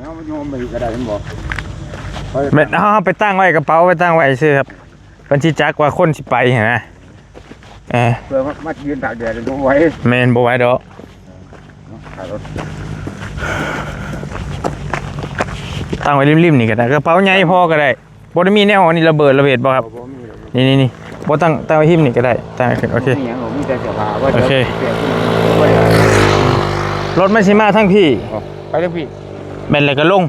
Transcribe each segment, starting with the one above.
ເຮົາມາໂຍມໄປກໍໄດ້ ແມ່ນບໍ່? ແມ່ນ ເຮົາ ເຮົາໄປຕັ້ງໄວ້ ກະເປົາໄປຕັ້ງໄວ້ຊື່ຄັບ ເພິ່ນຊິຈັກວ່າຄົນຊິໄປຫັ້ນນະ. ເອີ ເພື່ອມາ ມາຢືນຕາກແດດບໍ່ໄຫວ. ແມ່ນ ບໍ່ໄຫວດອກ. ເອີ ເນາະ ຖ້າລົດ ຕັ້ງໄວ້ລິມໆນີ້ກໍໄດ້ ກະເປົາໃຫຍ່ພໍກໍໄດ້. ບໍ່ໄດ້ມີແນວອັນນີ້ລະເບີດລະເວດບໍ່ຄັບ? ບໍ່ ບໍ່ມີດອກ. ນີ້ໆໆ ບໍ່ ຕັ້ງ ຕັ້ງໄວ້ຫິມນີ້ກໍໄດ້ ຕັ້ງຂຶ້ນ. ໂອເຄ ບໍ່ມີຫຍັງດອກ ມີແຕ່ເສື້ອຜ້າວ່າ. ໂອເຄ ເສື້ອຜ້າ ລົດມັນຊິມາທາງພີ້. ອໍ ໄປທາງພີ້. ແມ່ນ ແລ້ວກໍລົງ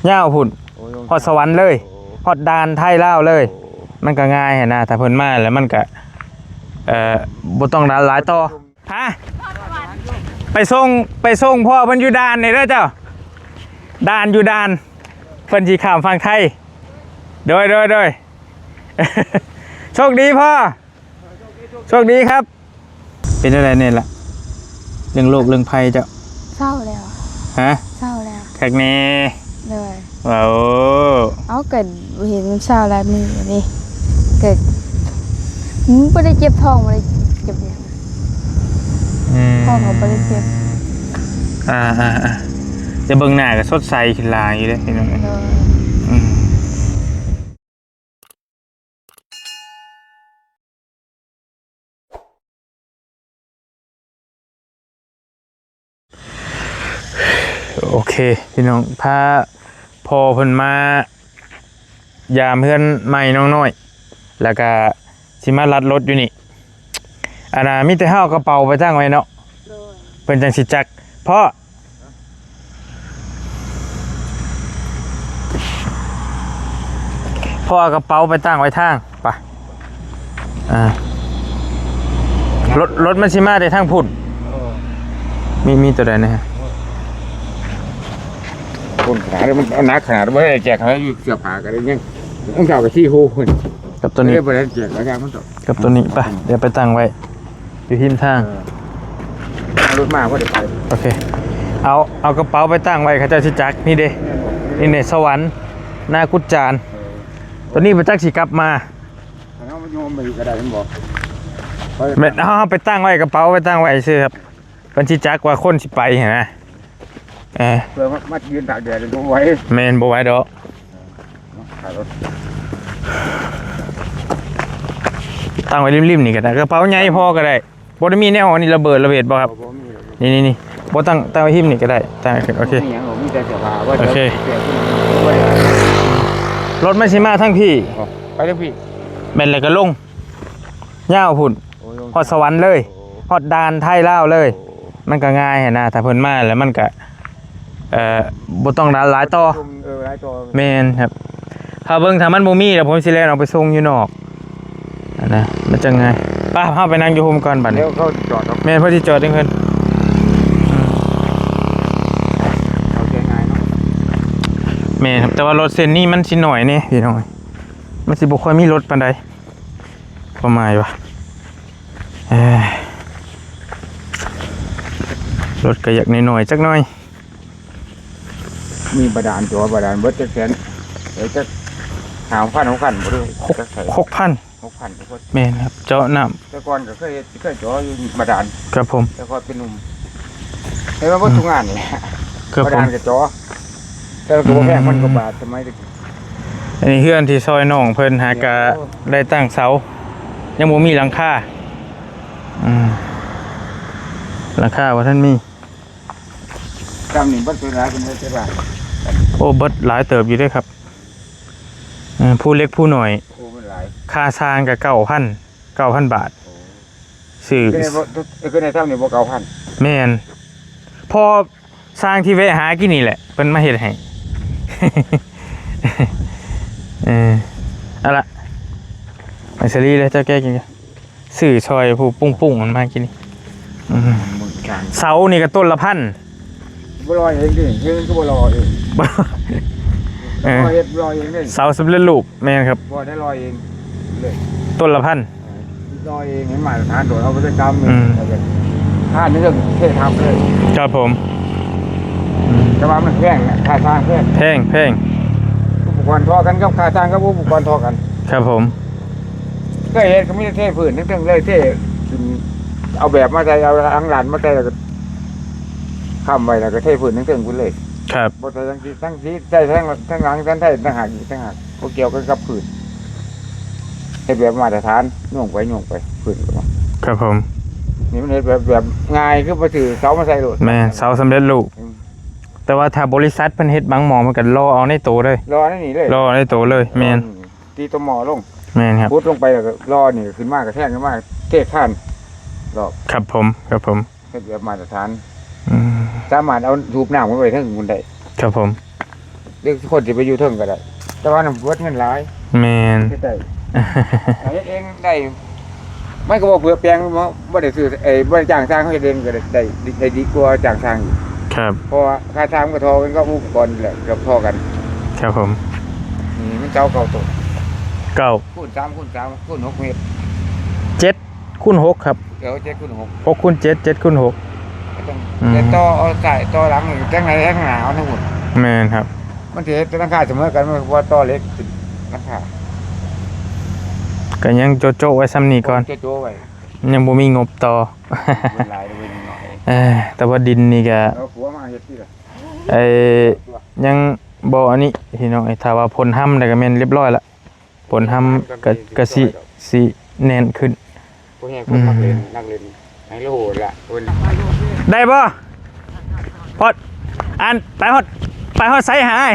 ຍາວພຸ້ນ. ໂອ້ ລົງ ຮອດສະຫວັນເລີຍ. ໂອ້ ຮອດດ່ານໄທລາວເລີຍ. ໂອ້ ມັນກໍງ່າຍຫັ້ນນະ ຖ້າເພິ່ນມາແລ້ວມັນກໍ ເອີ ບໍ່ຕ້ອງຫຼາຍຕໍ່. ຮະ ໄປສົ່ງ ໄປສົ່ງພໍ່ເພິ່ນຢູ່ດ່ານນີ້ເດີເຈົ້າ. ດ່ານ ຢູ່ດ່ານ ເພິ່ນຊິຂ້າມຝັ່ງໄທ. ໂດຍ ໂດຍ ໂດຍ. ໂຊກດີພໍ່ ໂຊກດີຄັບ. ເປັນຈັ່ງໃດແດ່ລະ ເລື່ອງໂລກເລື່ອງໄພເຈົ້າ? ເຊົາແລ້ວ. ຮະ? ເຊົາແລ້ວ. ຄັກແນ່. ໂດຍ. ວ້າວ ເອົາ ກໍເຫັນມັນເຊົາແລ້ວນີ້ ນີ້ ກໍ ມັນບໍ່ໄດ້ເຈັບທ້ອງ ບໍ່ໄດ້ເຈັບຫຍັງ. ອືມ ທ້ອງກໍບໍ່ໄດ້ເຈັບ. ອ່າໆໆ ແຕ່ເບິ່ງໜ້າກໍສົດໃສຂຶ້ນຫຼາຍຢູ່ເດ້ພີ່ນ້ອງ. ໂດຍ. ອືມ ໂອເຄ ພີ່ນ້ອງ ພາພໍ່ເພິ່ນມາຢາມເຮືອນໃໝ່ນ້ອງນ້ອຍ ແລ້ວກະຊິມາລັດລົດຢູ່ນີ້. ອັນນ່າ ມີແຕ່ເຮົາເອົາກະເປົາໄປຕັ້ງໄວ້ເນາະ. ໂດຍ. ເພິ່ນຈັ່ງຊິຈັກ. ພໍ່ ພໍ່ເອົາກະເປົາໄປຕັ້ງໄວ້ທາງ ໄປ. ອ່າ ລົດ ລົດມັນຊິມາແຕ່ທາງພຸ້ນ. ເອີ ມີ ມີໂຕໃດແດ່? ຄົນຂະໜາດມັນໜັກຂະໜາດ ບໍ່ໄດ້ແຈກໃຫ້ຢູ່ ເສື້ອຜ້າກໍໄດ້ຍັງ ຮອງເທ້າກໍສີ່ຄູ່ພຸ້ນ ກັບໂຕນີ້ ບໍ່ໄດ້ແຈກແລ້ວ ມັນຕ້ອງ ກັບໂຕນີ້. ໄປ ດຽວໄປຕັ້ງໄວ້ຢູ່ຮິມທາງ. ເອີ ເອົາລົດມາບໍ່ໄດ້ໄປ. ໂອເຄ ເອົາ ເອົາກະເປົາໄປຕັ້ງໄວ້ ເຂົາເຈົ້າຊິຈັກ. ນີ້ເດ້ ນີ້ເດ້ ສະຫວັນ ນາກຸດຈານ. ໂຕນີ້ບໍ່ຈັກຊິກັບມາ. ເຮົາມາໂຍມໄປກໍໄດ້ ແມ່ນບໍ່? ແມ່ນ ເຮົາ ເຮົາໄປຕັ້ງໄວ້ ກະເປົາໄປຕັ້ງໄວ້ຊື່ຄັບ ເພິ່ນຊິຈັກວ່າຄົນຊິໄປຫັ້ນນະ. ເອີ ເພື່ອມາ ມາຢືນຕາກແດດບໍ່ໄຫວ. ແມ່ນ ບໍ່ໄຫວດອກ. ເອີ ເນາະ ຖ້າລົດ ຕັ້ງໄວ້ລິມໆນີ້ກໍໄດ້ ກະເປົາໃຫຍ່ພໍກໍໄດ້. ບໍ່ໄດ້ມີແນວອັນນີ້ລະເບີດລະເວດບໍ່ຄັບ? ບໍ່ ບໍ່ມີດອກ. ນີ້ໆໆ ບໍ່ ຕັ້ງ ຕັ້ງໄວ້ຫິມນີ້ກໍໄດ້ ຕັ້ງຂຶ້ນ. ໂອເຄ ບໍ່ມີຫຍັງດອກ ມີແຕ່ເສື້ອຜ້າວ່າ. ໂອເຄ ເສື້ອຜ້າ ລົດມັນຊິມາທາງພີ້. ອໍ ໄປທາງພີ້. ແມ່ນ ແລ້ວກໍລົງຍາວພຸ້ນ. ໂອ້ ລົງ ຮອດສະຫວັນເລີຍ. ໂອ້ ຮອດດ່ານໄທລາວເລີຍ. ໂອ້ ມັນກໍງ່າຍຫັ້ນນະ ຖ້າເພິ່ນມາແລ້ວມັນກໍ ເອີ ບໍ່ຕ້ອງຫຼາຍຕໍ່. ເອີ ຫຼາຍຕໍ່. ແມ່ນຄັບ ຖ້າເບິ່ງ ຖ້າມັນບໍ່ມີແລ້ວ ຜົມຊິແລ່ນອອກໄປສົ່ງຢູ່ນອກຫັ້ນນະ ມັນຈັ່ງງ່າຍ. ໄປ ເຮົາໄປນັ່ງຢູ່ຮົ່ມກ່ອນບັດນີ້. ດຽວເຂົາຈອດດອກ. ແມ່ນ ເພິ່ນຊິຈອດເອງເພິ່ນ. ອືມ ເຂົ້າໃຈງ່າຍເນາະ. ແມ່ນ ແຕ່ວ່າລົດເສັ້ນນີ້ມັນຊິໜ້ອຍແດ່ພີ່ນ້ອງ ມັນຊິບໍ່ຄ່ອຍມີລົດປານໃດ ຄວາມໝາຍວ່າ. ເອີ ລົດກໍຢາກໜ້ອຍໆຈັກໜ້ອຍ. ມີບາດານ ເຈາະບາດານເບິດຈັກແສນ ເອີ ຈັກຫ້າພັນ ຫົກພັນບໍ່ ຫຼື ຈັກໃສ ຫົກພັນ ຫົກພັນ. ແມ່ນຄັບ ເຈາະນ້ຳ. ແຕ່ກ່ອນກໍເຄີຍເຮັດ ເຄີຍເຈາະຢູ່ບາດານ. ຄັບຜົມ. ແຕ່ກ່ອນເປັນໜຸ່ມ ເຮັດມາເບິດທຸກງານນີ້. ຄັບຜົມ. ບາດານກໍເຈາະ ແຕ່ກໍບໍ່ແພງ ອືມ ພັນກວ່າບາດ ສະໄໝແຕ່ກີ້. ອັນນີ້ເຮືອນທີ່ຊ່ອຍນ້ອງເພິ່ນ ຫາກະໄດ້ຕັ້ງເສົາ ຍັງບໍ່ມີຫຼັງຄາ. ອືມ ຫຼັງຄາບໍ່ທັນມີ. ຈຳນີ້ເບິດເທົ່າໃດ ເພິ່ນເບິດເທົ່າໃດ? ໂອ້ ເບິດຫຼາຍເຕີບຢູ່ເດ້ຄັບ. ເອີ ພູເຫຼັກພູນ້ອຍ. ໂອ້ ມັນຫຼາຍ. ຄ່າສ້າງກໍເກົ້າພັນ ເກົ້າພັນບາດ. ໂອ້ ຊື້ ຄືໃນບໍ່ ຄືໃນເທົ່ານີ້ບໍ່ເກົ້າພັນ? ແມ່ນ ພໍສ້າງທີ່ແວະຫາກີ້ນີ້ແຫຼະ ເພິ່ນມາເຮັດໃຫ້. ເອີ ເອົາລະ ໄປສາລີເລີຍ ເຈົ້າແກະກິນ. ຊື້ຊ່ອຍຜູ້ປຸ້ງໆມັນມາກິນນີ້. ອືມ ເສົານີ້ກໍຕົ້ນລະພັນ. ບໍ່ຫຼໍ່ເອງຕິ ເຮັດກໍບໍ່ຫຼໍ່ເອງ. ເອີ ເຮັດຫຼໍ່ເອງເດ້ ເສົາສຳເລັດຮູບ. ແມ່ນຄັບ ບໍ່ໄດ້ຫຼໍ່ເອງເລີຍ ຕົ້ນລະພັນ. ເອີ ຫຼໍ່ເອງໃຫ້ມາດຕະຖານໂດດ ເອົາໄປໄດ້ຕາມ. ອືມ ທ່ານນີ້ກໍເທທັບເລີຍ. ຄັບຜົມ. ອືມ ແຕ່ວ່າມັນແພງນະ ຄ່າສ້າງແພງ. ແພງ ແພງ. ອຸປະກອນທໍ່ກັນກັບຄ່າສ້າງກັບອຸປະກອນທໍ່ກັນ. ຄັບຜົມ. ເຄີຍເຮັດກໍມີແຕ່ເທພື້ນເທິງໆເລີຍ ເທຂຶ້ນ ເອົາແບບມາໃສ່ ເອົາທາງລາດມາໃສ່ ແລ້ວກໍຄ້ຳໄວ້ ແລ້ວກໍເທພື້ນເທິງໆພຸ້ນເລີຍ. ครับ ບໍ່ໃສ່ທັງຊີດ ທັງຊີດໃສ່ທັງ ທັງຫຼັງ ທັງໄທ ຕ່າງຫາກອີກ ຕ່າງຫາກ ບໍ່ກ່ຽວກັນກັບພື້ນ ເຮັດແບບມາດຕະຖານ ໂຍງໄປໂຍງໄປ ພື້ນກໍ ครับผม ນີ້ມັນເຮັດແບບ ແບບງ່າຍ ຄືບໍ່ຊື້ເສົາມາໃສ່ໂລດ ແມ່ນ ເສົາສຳເລັດຮູບ ອືມ ແຕ່ວ່າຖ້າບໍລິສັດເພິ່ນເຮັດບາງໝ່ອງ ເພິ່ນກໍຫຼໍ່ເອົາໃນໂຕເລີຍ ຫຼໍ່ໃນນີ້ເລີຍ ຫຼໍ່ໃນໂຕເລີຍ ແມ່ນ ຕີຕົວໝໍ້ລົງ ແມ່ນຄັບ ຂຸດລົງໄປແລ້ວກໍຫຼໍ່ນີ້ຂຶ້ນມາ ກໍແທງຂຶ້ນມາ ເທຄານລອບ ครับผม ครับผม ເຮັດແບບມາດຕະຖານ ອືມ ສາມາດເອົາສູບນ້ຳໄວ້ເທິງພຸ້ນໄດ້ ครับผม ຫຼືຄົນຊິໄປຢູ່ເທິງກໍໄດ້ ແຕ່ວ່ານັ້ນເບິດເງິນຫຼາຍ ແມ່ນ ເຮັດໄດ້ ຖ້າເຮັດເອງໄດ້ ມັນກໍບໍ່ເປືອງເປືອງ ບໍ່ ບໍ່ໄດ້ຊື້ ເອີ ບໍ່ໄດ້ຈ້າງຊ່າງ ເຮົາເຮັດເອງກໍໄດ້ ໄດ້ ໄດ້ດີກວ່າຈ້າງຊ່າງຢູ່ ครับ ເພາະວ່າຄ່າຊ່າງມັນກໍທໍ່ກັນກັບອຸປະກອນແຫຼະ ເກືອບທໍ່ກັນ ครับผม ນີ້ມັນເສົາເກົ້າໂຕ ເກົ້າ ຄູນສາມຄູນສາມຄູນຫົກເມດ ເຈັດຄູນຫົກ ครับ ເອີ ເຈັດຄູນຫົກ ຫົກຄູນເຈັດ ເຈັດຄູນຫົກ ກໍຕ້ອງ ອືມ ແຕ່ຕໍ່ເອົາຊ້າຍຕໍ່ຫຼັງ ຈັ່ງໃດທັງໜ້າເອົາທັງພຸ້ນ ແມ່ນ ครับ ມັນຊິເຮັດຫຼັງຄາສະເໝີກັນ ມັນບໍ່ຕໍ່ເຫຼັກຂຶ້ນຫຼັງຄາ ກໍຍັງໂຈະໆໄວ້ສ່ຳນີ້ກ່ອນ ໂຈະໆໄວ້ ຍັງບໍ່ມີງົບຕໍ່ ເປັນຫຼາຍເປັນໜ້ອຍ ເອີ ແຕ່ວ່າດິນນີ້ກໍ ເອົາຂົວມາເຮັດຕິລະ ໄອ້ ຍັງບໍ່ອັນນີ້ພີ່ນ້ອງເອີຍ ຖ້າວ່າພົ່ນຮຳແລ້ວກໍແມ່ນຮຽບຮ້ອຍລະ ຜົນທຳກະ ກະຊິ ຊິແໜ້ນຂຶ້ນ ພວກແຮງຄົນມັກເລ່ນ ອືມ ນັກເລ່ນໄຮໂລລະ ໄດ້ບໍ່? ພອດ ອັນ ໄປຮອດ ໄປຮອດໃສຫາອ້າຍ?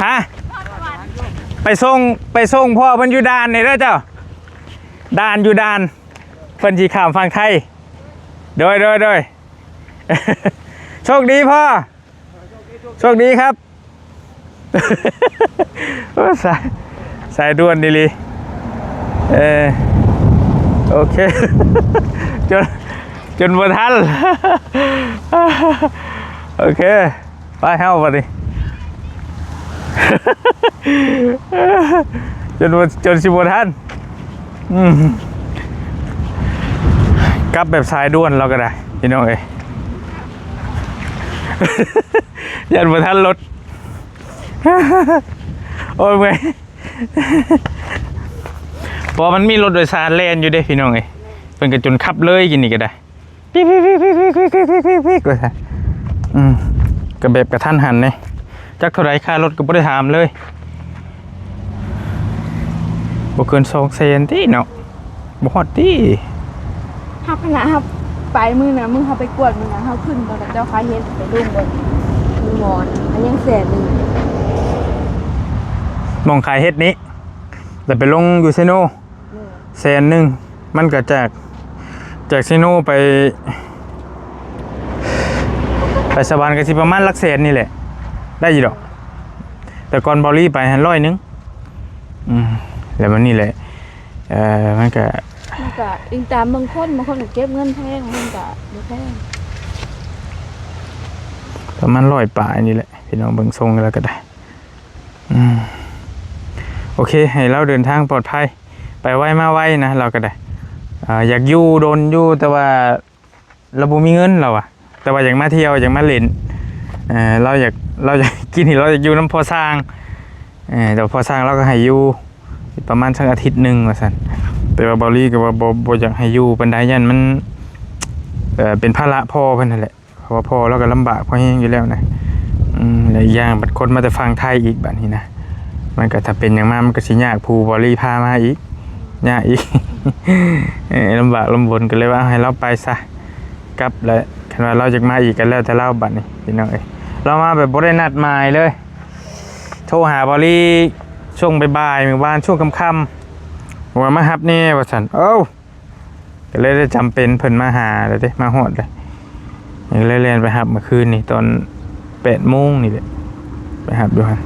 ຮະ? ໄປສົ່ງ ໄປສົ່ງພໍ່ເພິ່ນຢູ່ດ່ານນີ້ເດີເຈົ້າ ດ່ານ ຢູ່ດ່ານ ເພິ່ນຊິຂ້າມຝັ່ງໄທ ໂດຍ ໂດຍ ໂດຍ ໂຊກດີພໍ່ ໂຊກດີຄັບ ໂອ້ ສາຍ ສາຍດ່ວນອີ່ຫຼີ ເອີ ໂອເຄ ຈົນ ຈົນບໍ່ທັນ ໂອເຄ ໄປເຮົາບັດນີ້ ຈົນບໍ່ ຈົນຊິບໍ່ທັນ ອືມ ກັບແບບສາຍດ່ວນລາວກໍໄດ້ ພີ່ນ້ອງເອີຍ ຢ້ານບໍ່ທັນລົດ ໂອ້ຍ ເມື່ອຍ ເພາະວ່າມັນມີລົດໂດຍສານແລ່ນຢູ່ເດ້ ພີ່ນ້ອງເອີຍ ເພິ່ນກໍຈົນຂັບເລີຍກິນນີ້ກໍໄດ້ ປີກໆໆໆໆ ວ່າຊັ້ນ ອືມ ກໍແບບກະທັນຫັນເດ້ ຈັກເທົ່າໃດ ຄ່າລົດກໍບໍ່ໄດ້ຖາມເລີຍ ບໍ່ເກີນສອງແສນຕິເນາະ ບໍ່ຮອດຕິ ຮັບຫັ້ນນະ ຮັບໄປມື້ນະ ມື້ເຮົາໄປກວດມື້ນະ ເຮົາຂຶ້ນຕອນເຈົ້າຂາຍເຫັດໄປລົງເບິ່ງ ມີໝໍນ ອັນຍັງແສນໜຶ່ງ ໝ່ອງຂາຍເຫັດນີ້ ແລ້ວໄປລົງຢູ່ເຊໂນ ແສນໜຶ່ງ ມັນກໍຈາກ ຈາກເຊໂນໄປ ໄປສະຫວັນກໍຊິປະມານຫຼັກແສນນີ້ແຫຼະ ໄດ້ຢູ່ດອກ ແຕ່ກ່ອນເບົາລີໄປຫັ້ນຮ້ອຍໜຶ່ງ ອືມ ແລ້ວບັດນີ້ແຫຼະ ເອີ ມັນກະ ມັນກະອີງຕາມບາງຄົນ ບາງຄົນກະເກັບເງິນແພງ ບາງຄົນກະບໍ່ແພງ ປະມານຮ້ອຍປາຍນີ້ແຫຼະ ພີ່ນ້ອງເບິ່ງຊົງແລ້ວກະໄດ້ ອືມ ໂອເຄ ໃຫ້ລາວເດີນທາງປອດໄພ ໄປໄວມາໄວນະ ລາວກະໄດ້ ເອີ ຢາກຢູ່ດົນຢູ່ ແຕ່ວ່າ ລາວບໍ່ມີເງິນລາວວ່າ ແຕ່ວ່າຢາກມາທ່ຽວ ຢາກມາຫຼິ້ນ ເອີ ລາວຢາກ ລາວຢາກ ກີ້ນີ້ລາວຢາກຢູ່ນຳພໍ່ຊ່າງ ເອີ ແຕ່ພໍ່ຊ່າງລາວກໍໃຫ້ຢູ່ປະມານສັກອາທິດໜຶ່ງວ່າຊັ້ນ ແຕ່ວ່າເບົາລີກໍວ່າບໍ່ ບໍ່ຢາກໃຫ້ຢູ່ປານໃດ ຢ້ານມັນ ເອີ ເປັນພາລະພໍ່ເພິ່ນຫັ້ນແຫຼະ ເພາະວ່າພໍ່ລາວກໍລຳບາກພໍແຮງຢູ່ແລ້ວນະ ອືມ ແລະອີກຢ່າງບັດຄົນມາແຕ່ຝັ່ງໄທອີກບັດນີ້ນະ ມັນກໍຖ້າເປັນຫຍັງມາມັນກໍຊິຍາກ ຜູ້ເບົາລີພາມາອີກ ຍາກອີກ ເອີ ລຳບາກລຳບົນ ກໍເລີຍວ່າເອົາໃຫ້ລາວໄປຊະ ກັບແລ້ວ ຄັນວ່າລາວຢາກມາອີກກໍແລ້ວແຕ່ລາວບັດນີ້ ພີ່ນ້ອງເອີຍ ລາວມາແບບບໍ່ໄດ້ນັດໝາຍເລີຍ ໂທຫາເບົາລີຊ່ວງບ່າຍໆ ມື້ວານຊ່ວງຄ່ຳໆ ວ່າມາຮັບແດ່ວ່າຊັ້ນ ເອົ້າ ກໍເລີຍໄດ້ຈຳເປັນເພິ່ນມາຫາແລ້ວເດ້ ມາຮອດເລີຍ ກໍເລີຍແລ່ນໄປຮັບເມື່ອຄືນນີ້ຕອນແປດໂມງນີ້ແຫຼະ ໄປຮັບຢູ່ຫັ້ນ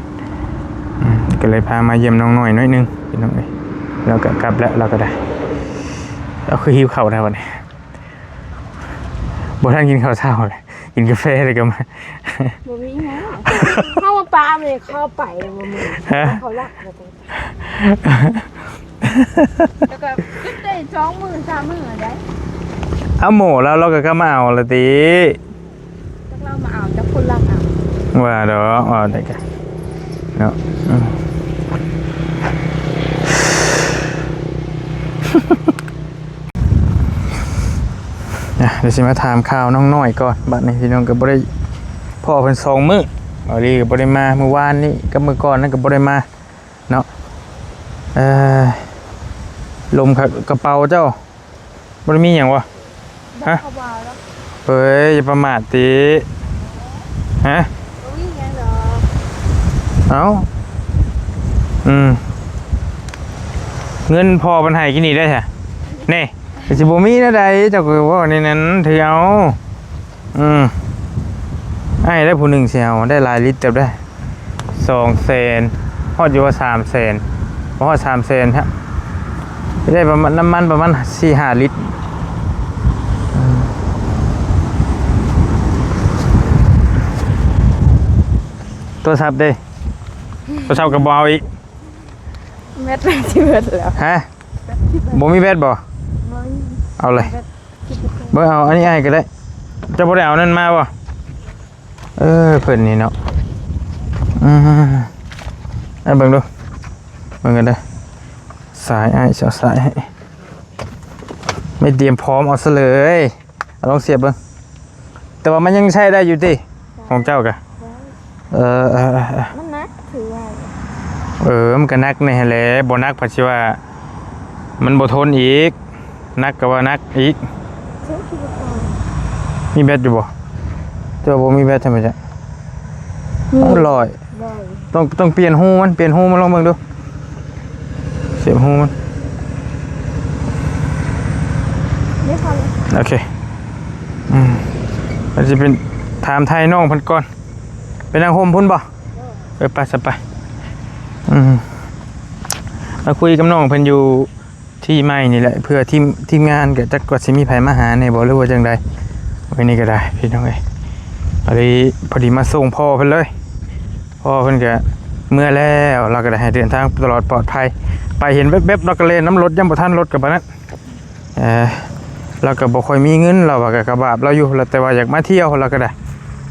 ອືມ ກໍເລີຍພາມາຢ້ຽມນ້ອງນ້ອຍໜ້ອຍໜຶ່ງ ພີ່ນ້ອງເອີຍ ແລ້ວກໍກັບແລ້ວ ລາວກໍໄດ້ ເອົາ ຄືຫິວເຂົ້າແທ້ບັດນີ້ ບໍ່ທັນກິນເຂົ້າເຊົ້າເລີຍ ກິນກາແຟແລ້ວກໍມາ ບໍ່ມີຫຍັງ ເຮົາວ່າປາແມ່ເຂົ້າໄປບໍ່ມີ ຮະ ເຂົາລັກບໍ່ ແລ້ວກໍຢຸດໄດ້ສອງມື້ສາມມື້ໄດ໋ ເອົາ ໂມລາວ ລາວກໍກັບມາເອົາລະຕິ ຈັກລາວມາເອົາ ຈັກຄົນລັກເອົາ ວ່າດອກ ເວົ້າໄດ້ກະເນາະ ອືມ ອ່ະ ດຽວຊິມາຖາມຂ່າວນ້ອງນ້ອຍກ່ອນ ບັດນີ້ພີ່ນ້ອງກໍບໍ່ໄດ້ ປ້ອເພິ່ນສອງມື້ ບ່າວລີກໍບໍ່ໄດ້ມາ ມື້ວານນີ້ກັບມື້ກ່ອນນັ້ນກໍບໍ່ໄດ້ມາເນາະ. ເອີ ລົມຂະ ກະເປົາເຈົ້າ ບໍ່ໄດ້ມີຫຍັງບໍ່? ຮະ? ເອີຍ ຢ່າປະໝາດຕິ. ຮະ? ບໍ່ມີຫຍັງດອກ. ເອົ້າ ອືມ ເງິນພໍ່ເພິ່ນໃຫ້ກິນນີ້ໄດ້ຊະ ນີ້ ກໍຊິບໍ່ມີແນວໃດ ເຈົ້າກໍເວົ້າໃນນັ້ນຖືເອົາ. ອືມ ອ້າຍໄດ້ຜູ້ໜຶ່ງຊິເອົາ ໄດ້ຫຼາຍລິດເຕີບເດ້ ສອງແສນ ຮອດຢູ່ວ່າສາມແສນ ບໍ່ຮອດສາມແສນຮະ ໄດ້ປະມານ ນ້ຳມັນປະມານສີ່ຫ້າລິດ. ອືມ ໂທລະສັບເດ້? ໂທລະສັບກໍບໍ່ເອົາອີກ. ແບັດມັນຊິເບິດແລ້ວ. ຮະ? ແບັດຊິເບິດ. ບໍ່ມີແບັດບໍ່? ບໍ່ມີ. ເອົາເລີຍ. ແບັດ ເບິ່ງເອົາອັນນີ້ອ້າຍກໍໄດ້. ເຈົ້າບໍ່ໄດ້ເອົານັ້ນມາບໍ່? ເອີ ເພິ່ນນີ້ເນາະ. ອືມ ເອົາເບິ່ງດູ ເບິ່ງກັນເດີ. ສາຍອ້າຍ ສາຍໃຫ້ ໄມ່ຕຽມພ້ອມເອົາຊະເລີຍ. ເອົາລອງສຽບເບິ່ງ. ແຕ່ວ່າມັນຍັງໃຊ້ໄດ້ຢູ່ຕິ? ຂອງເຈົ້າກະ? ໄດ້. ເອີ ເອີ ເອີ ເອີ ມັນໜັກ ຖືວ່າ ເອີ ມັນກະໜັກແດ່ຫັ້ນແຫຼະ ບໍ່ໜັກພັດຊິວ່າມັນບໍ່ທົນອີກ ໜັກກະວ່າໜັກອີກ. ມີແບັດຢູ່ບໍ່? ເຈົ້າບໍ່ມີແບັດທຳມະຊາດ. ມີ ໂອ້ ລອຍ ໄດ້. ຕ້ອງ ຕ້ອງປ່ຽນຮູມັນ ປ່ຽນຮູມັນ ລອງເບິ່ງດູ ສຽບຮູມັນ. ໂອເຄ ອືມ ມັນຊິເປັນ ຖາມໄຖ່ນ້ອງເພິ່ນກ່ອນ. ໄປນັ່ງຮົ່ມພຸ້ນບໍ່? ເອີ ໄປຊະໄປ. ອືມ ມາຄຸຍກັບນ້ອງເພິ່ນຢູ່ທີ່ໃໝ່ນີ້ແຫຼະ ເພື່ອທີມ ທີມງານກໍຈັກວ່າຊິມີໃຜມາຫາແດ່ບໍ່ ຫຼືວ່າຈັ່ງໃດ. ມື້ນີ້ກໍໄດ້ພີ່ນ້ອງເອີຍ ພໍດີ ພໍດີມາສົ່ງພໍ່ເພິ່ນເລີຍ. ພໍ່ເພິ່ນກໍເມືອແລ້ວ ລາວກໍໄດ້ໃຫ້ເດີນທາງຕະຫຼອດປອດໄພ ໄປເຫັນແວບໆ ລາວກໍແລ່ນນຳລົດ ຍັງບໍ່ທັນລົດກໍປານນັ້ນ. ເອີ ລາວກໍບໍ່ຄ່ອຍມີເງິນ ລາວວ່າກໍ ກະບາບລາວຢູ່ ແຕ່ວ່າຢາກມາທ່ຽວ ລາວກໍໄດ້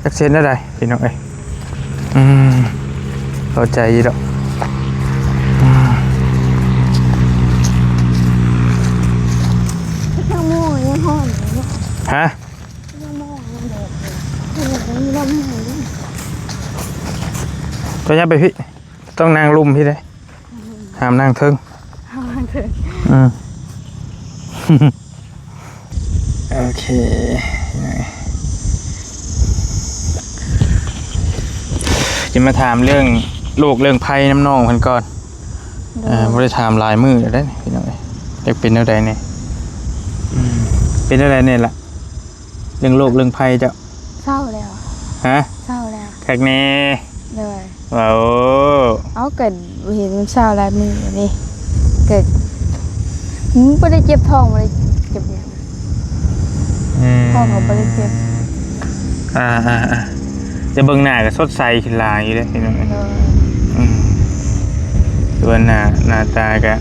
ຈັກຊິເຮັດແນວໃດພີ່ນ້ອງເອີຍ. ອືມ ເຂົ້າໃຈຢູ່ດອກ. ອືມ ຍັງມ່ວງ ຍັງຮ້ອນຢູ່ເນາະ. ຮະ? ຍັງມ່ວງ ຍັງແດດຢູ່ ຍັງມີລົມຢູ່. ເຈົ້າຢ່າໄປພີ້ ຕ້ອງນັ່ງລຸ່ມພີ້ເດ້. ຫ້າມນັ່ງເທິງ ຫ້າມນັ່ງເທິງ. ອືມ ໂອເຄ ຈະມາຖາມເລື່ອງໂລກເລື່ອງໄພນຳນ້ອງເພິ່ນກ່ອນ. ໂດຍ ເອີ ບໍ່ໄດ້ຖາມຫຼາຍມື້ແລ້ວເດ້ພີ່ນ້ອງເອີຍ ຈັກເປັນແນວໃດແດ່. ອືມ ເປັນແນວໃດແດ່ລະ ເລື່ອງໂລກເລື່ອງໄພເຈົ້າ? ເຊົາແລ້ວ. ຮະ? ເຊົາແລ້ວ. ຄັກແນ່. ໂດຍ. ວ້າວ ເອົາ ກໍເຫັນມັນເຊົາຫຼາຍມື້ນີ້ ກໍ ອືມ ບໍ່ໄດ້ເຈັບທ້ອງ ບໍ່ໄດ້ເຈັບຫຍັງ. ອືມ ທ້ອງກໍບໍ່ໄດ້ເຈັບ. ອ່າໆໆ ແຕ່ເບິ່ງໜ້າກໍສົດໃສຂຶ້ນຫຼາຍຢູ່ເດ້ພີ່ນ້ອງ. ໂດຍ. ອືມ ສ່ວນໜ້າ ໜ້າຕາກໍ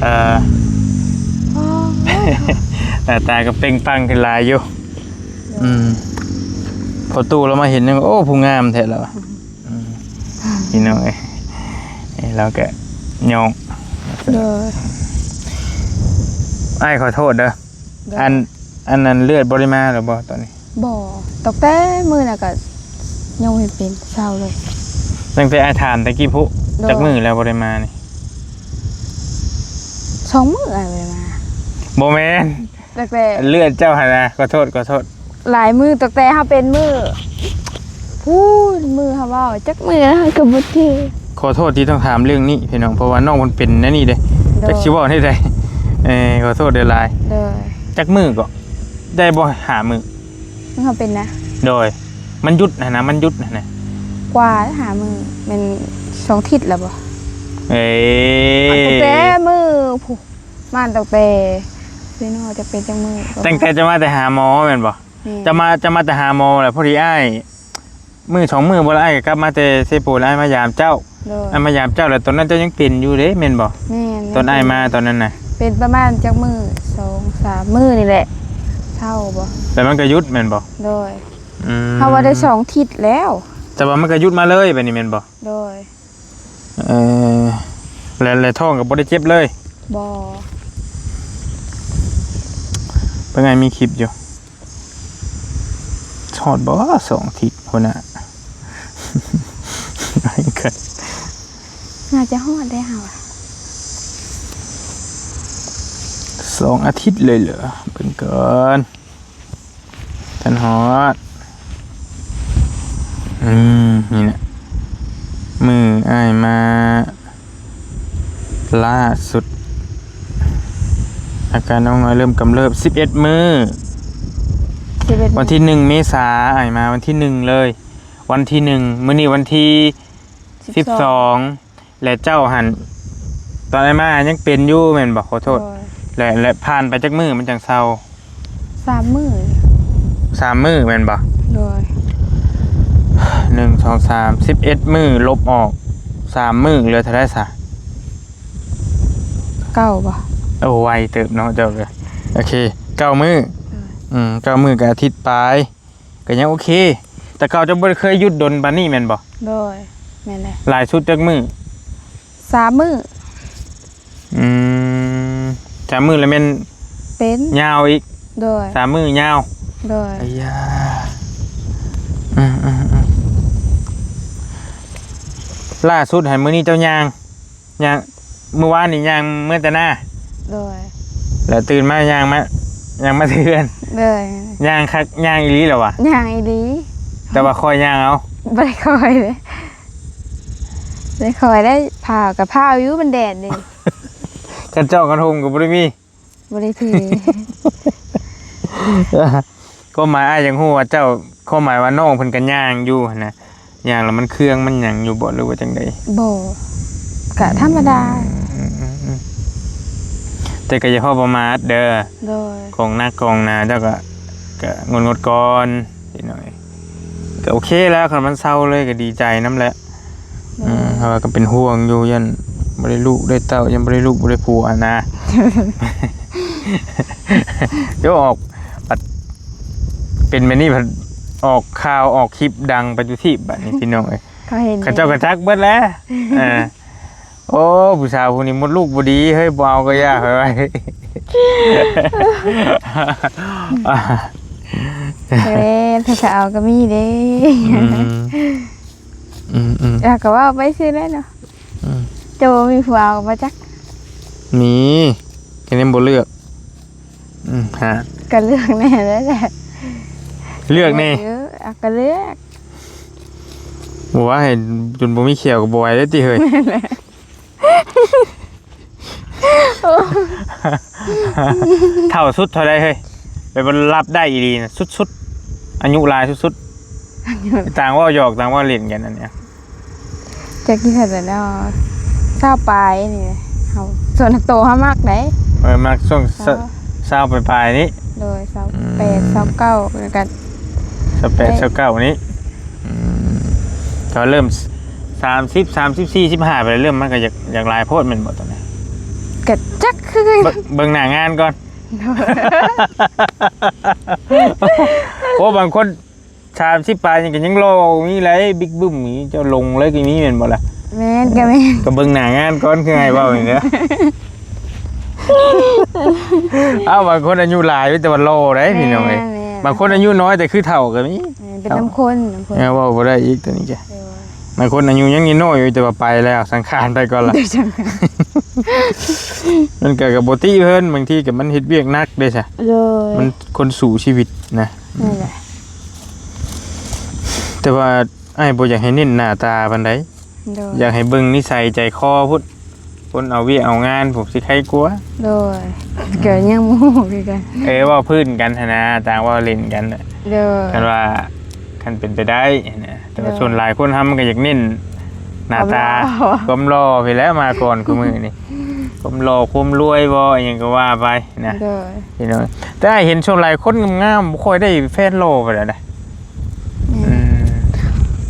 ເອີ ອໍ ໜ້າຕາກໍເປັ່ງປັງຂຶ້ນຫຼາຍຢູ່. ໂດຍ. ອືມ ພໍຕູ້ລາວມາເຫັນ ໂອ້ ຜູ້ງາມແທ້ລາວ. ອືມ ພີ່ນ້ອງເອີຍ ລາວກະຍ້ອງ. ໂດຍ. ອ້າຍຂໍໂທດເດີ. ໂດຍ. ອັນ ອັນນັ້ນເລືອດບໍ່ໄດ້ມາແລ້ວບໍ່ຕອນນີ້? ບໍ່ ຕັ້ງແຕ່ມື້ນັ້ນກະຍັງບໍ່ເປັນ ເຊົາເລີຍ. ຕັ້ງແຕ່ອ້າຍຖາມຕະກີ້ພຸ້ນ. ໂດຍ. ຈັກມື້ແລ້ວບໍ່ໄດ້ມານີ້? ສອງມື້ອ້າຍບໍ່ໄດ້ມາ. ບໍ່ແມ່ນ ຕັ້ງແຕ່ເລືອດເຈົ້າຫັ້ນນະ. ຂໍໂທດ ຂໍໂທດ. ຫຼາຍມື້ ຕັ້ງແຕ່ເຮົາເປັນມື້ພຸ້ນ ມື້ເຮົາເວົ້າ ຈັກມື້ເຮົາກໍບໍ່ຖືກ. ຂໍໂທດທີ່ຕ້ອງຖາມເລື່ອງນີ້ພີ່ນ້ອງ ເພາະວ່ານ້ອງເພິ່ນເປັນແນວນີ້ເດ້. ໂດຍ. ຈັກຊິເວົ້າແນວໃດ. ເອີ ຂໍໂທດຫຼາຍໆ. ໂດຍ. ຈັກມື້ເກາະ? ໄດ້ບໍ່ ຫ້າມື້? ເຮົາເປັນນະ. ໂດຍ. ມັນຢຸດຫັ້ນນະ ມັນຢຸດຫັ້ນນະ. ກວ່າຫ້າມື້ ແມ່ນສອງທິດແລ້ວບໍ່? ເອີ ຕັ້ງແຕ່ມື້ພຸ້ນ ມາຕັ້ງແຕ່ ເປັນ ຈະເປັນຈັກມື້ ຕັ້ງແຕ່ຈະມາແຕ່ຫາໝໍແມ່ນບໍ່? ແມ່ນ. ຈະມາ ຈະມາແຕ່ຫາໝໍແຫຼະ ພໍດີອ້າຍ ມື້ສອງມື້ບໍ່ລະ ອ້າຍກໍກັບມາແຕ່ເຊໂປນ ອ້າຍມາຢາມເຈົ້າ. ໂດຍ. ອ້າຍມາຢາມເຈົ້າ ແລ້ວຕອນນັ້ນເຈົ້າຍັງເປັນຢູ່ເດ້ແມ່ນບໍ່? ແມ່ນ. ຕອນອ້າຍມາຕອນນັ້ນນະ ເປັນປະມານຈັກມື້ ສອງສາມມື້ນີ້ແຫຼະ ເຊົາບໍ່ ແລ້ວມັນກໍຢຸດແມ່ນບໍ່? ໂດຍ. ອືມ ເຮົາວ່າໄດ້ສອງທິດແລ້ວ ແຕ່ວ່າມັນກໍຢຸດມາເລີຍບາດນີ້ແມ່ນບໍ່? ໂດຍ. ເອີ ແລະ ແລະທ້ອງກໍບໍ່ໄດ້ເຈັບເລີຍ? ບໍ່. ເບິ່ງອ້າຍມີຄລິບຢູ່ ເ ຮອດບໍ່ ສອງອາທິດພຸ້ນນະ? ໜ້າຈະຮອດໄດ໋ເຮົາ ສອງອາທິດເລີຍເຫຼືອ ເບິ່ງກ່ອນ. ທັນຮອດ ອືມ ນີ້ແຫຼະ ມື້ອ້າຍມາລ່າສຸດ ອາການນ້ອງນ້ອຍເລີ່ມກຳເລີບ ສິບເອັດມື້ ສິບເອັດ ວັນທີໜຶ່ງເມສາ ອ້າຍມາວັນທີໜຶ່ງເລີຍ ວັນທີໜຶ່ງ ມື້ນີ້ວັນທີສິບສອງ ສິບສອງ ແລະເຈົ້າຫັ້ນ ຕອນອ້າຍມາຍັງເປັນຢູ່ແມ່ນບໍ່? ຂໍໂທດ ໂດຍ ແລະ ແລະຜ່ານໄປຈັກມື້ມັນຈັ່ງເຊົາ? ສາມມື້ ສາມມື້ແມ່ນບໍ່? ໂດຍ ໜຶ່ງ ສອງ ສາມ ສິບເອັດມື້ ລົບອອກສາມມື້ ເຫຼືອເທົ່າໃດຊະ? ເກົ້າບໍ່? ໂອ້ ໄວເຕີບເນາະເຈົ້າເອີຍ ໂອເຄ ເກົ້າມື້ ໂດຍ ອືມ ເກົ້າມື້ກໍອາທິດປາຍ ກໍຍັງໂອເຄ ແຕ່ເກົ່າເຈົ້າບໍ່ໄດ້ເຄີຍຢຸດດົນປານນີ້ແມ່ນບໍ່? ໂດຍ ແມ່ນແຫຼະ ຫຼາຍສຸດຈັກມື້? ສາມມື້ ອືມ ສາມມື້ແລ້ວແມ່ນເປັນຍາວອີກ? ໂດຍ ສາມມື້ຍາວ ໂດຍ ອາຍາ ອືມໆໆ ລ່າສຸດຫັ້ນມື້ນີ້ເຈົ້າຍ່າງ ຍ່າງ ມື້ວານນີ້ຍ່າງເມືອແຕ່ນາ ໂດຍ ແລ້ວຕື່ນມາຍ່າງມາ ຍ່າງມາເຮືອນ ໂດຍ ຍ່າງຄັກ ຍ່າງອີ່ຫຼີແລ້ວຫວາ? ຍ່າງອີ່ຫຼີ ແຕ່ວ່າຄ່ອຍຍ່າງເອົາ ບໍ່ໄດ້ຄ່ອຍເດ້ ໄດ້ຄ່ອຍໄດ້ ພ້າວກໍພ້າວຢູ່ ມັນແດດເດ້ ຄັນເຈາະຄັນຫົ່ມກໍບໍ່ໄດ້ມີ ບໍ່ໄດ້ຖື ຄວາມໝາຍອ້າຍຢາກຮູ້ວ່າເຈົ້າ ຄວາມໝາຍວ່ານ້ອງເພິ່ນກໍຍ່າງຢູ່ຫັ້ນນະ ຍ່າງແລ້ວມັນເຄືອງມັນຫຍັງຢູ່ບໍ່ ຫຼືວ່າຈັ່ງໃດ? ບໍ່ ກະທຳມະດາ ອືມໆໆ ແຕ່ກໍຢ່າພໍປະໝາດເດີ ໂດຍ ຂອງໜັກຂອງໜາເຈົ້າກໍ ກໍງົດໆກ່ອນເດັກນ້ອຍ ກໍໂອເຄແລ້ວ ຄັນມັນເຊົາເລີຍກໍດີໃຈນຳແຫຼະ ໂດຍ ອືມ ເພາະວ່າກໍເປັນຫ່ວງຢູ່ ຢ້ານບໍ່ໄດ້ລູກໄດ້ເຕົ້າ ຢ້ານບໍ່ໄດ້ລູກບໍ່ໄດ້ຜົວຫັ້ນນະ ໂຈະອອກ ບັດເປັນແບບນີ້ ບັດອອກຂ່າວອອກຄລິບດັງໄປທຸກທີ່ ບັດນີ້ພີ່ນ້ອງເອີຍ ເຂົາເຫັນ ເຂົາເຈົ້າກໍຈັກເບິດແຫຼະ ເອີ ໂອ້ ຜູ້ສາວຜູ້ນີ້ມົດລູກບໍ່ດີເຮີ້ຍ ບໍ່ເອົາກໍຢ່າ ຂ້ອຍວ່າ ເອີ ຖ້າຈະເອົາກໍມີເດ້ ອືມ ອືມໆ ແລ້ວກໍເວົ້າໄປຊື່ແຫຼະເນາະ ອືມ ເຈົ້າບໍ່ມີຜູ້ເອົາກໍບໍ່ຈັກ ມີ ແຕ່ຍັງບໍ່ເລືອກ ອືມ ຫາ ກໍເລືອກແດ່ແຫຼະ ເລືອກແດ່ ເອີ ເອົາ ກໍເລືອກ ບໍ່ວ່າໃຫ້ຈົນບໍ່ມີຂຽວກໍບໍ່ໄຫວເດ້ຕິເຮີ້ຍ ແມ່ນແຫຼະ ເຖົ້າສຸດເທົ່າໃດເຮີ້ຍ ແບບວ່າຮັບໄດ້ອີ່ຫຼີນະ ສຸດໆ ອາຍຸຫຼາຍສຸດໆ ອາຍຸ ຕ່າງເວົ້າຫຍອກ ຕ່າງເວົ້າຫຼິ້ນກັນ ອັນນີ້ ຈັກຊິເທົ່າໃດເນາະ ຊາວປາຍນີ້ ເຮົາ ສ່ວນໂຕເຮົາມັກໃດ ເອີ ມັກຊ່ວງຊາວ ຊາວປາຍໆນີ້ ໂດຍ ຊາວແປດ ອືມ ຊາວເກົ້າ ແລ້ວກໍ ຊາວແປດ ຊາວເກົ້ານີ້ ອືມ ກໍເລີ່ມສາມສິບ ສາມສິບສີ່ ສິບຫ້າ ໄປເລີ່ມ ມັນກໍຢາກ ຢາກຫຼາຍໂພດແມ່ນບໍ່ຕອນນີ້? ກໍຈັກຄືກັນ ເບິ່ງ ເບິ່ງໜ້າງານກ່ອນ ໂດຍ ໂອ້ ບາງຄົນ ສາມສິບປາຍນີ້ກໍຍັງຫຼໍ່ມີຫຼາຍ ບິກບຶ້ມນີ້ ເຈົ້າຫຼົງເລີຍກໍມີແມ່ນບໍ່ລະ? ແມ່ນ ກໍແມ່ນ ກໍເບິ່ງໜ້າງານກ່ອນ ຄືອ້າຍເວົ້ານີ້ແຫຼະ ເອົ້າ ບາງຄົນອາຍຸຫຼາຍແຕ່ວ່າຫຼໍ່ໄດ໋ ແມ່ນ ພີ່ນ້ອງເອີຍ ແມ່ນ ບາງຄົນອາຍຸນ້ອຍແຕ່ຄືເຖົ້າກໍມີ ແມ່ນ ເປັນນຳຄົນ ນຳຄົນ ເອີ ເວົ້າບໍ່ໄດ້ອີກຕົວນີ້ຈ້ະ ໂດຍ ບາງຄົນອາຍຸຍັງນ້ອຍຢູ່ແຕ່ວ່າໄປແລ້ວ ສັງຂານໄປກ່ອນລະ ໂດຍ ສັງຂານ ມັນກໍ ກໍບໍ່ຕິເພິ່ນ ບາງທີກໍມັນເຮັດວຽກໜັກເດ້ຊະ ໂດຍ ມັນຄົນສູ້ຊີວິດນະ ນັ້ນແຫຼະ ແຕ່ວ່າອ້າຍບໍ່ຢາກໃຫ້ເນັ້ນໜ້າຕາປານໃດ ໂດຍ ຢາກໃຫ້ເບິ່ງນິໄສໃຈຄໍພຸ້ນ ຄົນເອົາວຽກເອົາງານພຸ້ນ ຊິໄຄກວ່າ ໂດຍ ກໍຍັງບໍ່ຮູ້ຄືກັນ ເອີ ເວົ້າພື້ນກັນຫັ້ນນະ ຕ່າງເວົ້າຫຼິ້ນກັນ ໂດຍ ຄັນວ່າ ຄັນເປັນໄປໄດ້ນະ ແຕ່ວ່າ ໂດຍ ສ່ວນຫຼາຍຄົນເຮົາມັນກໍຢາກເນັ້ນໜ້າຕາ ຄວາມຫຼໍ່ ຄວາມຫຼໍ່ພີ້ແຫຼະມາກ່ອນ ຄູ່ມື້ນີ້ ຄວາມຫຼໍ່ຄວາມລວຍບໍ່ ອີ່ຫຍັງກໍວ່າໄປ ນະ ໂດຍ ພີ່ນ້ອງ ແຕ່ອ້າຍເຫັນສ່ວນຫຼາຍຄົນງາມໆ ບໍ່ຄ່ອຍໄດ້ແຟນຫຼໍ່ປານໃດນະ ອືມ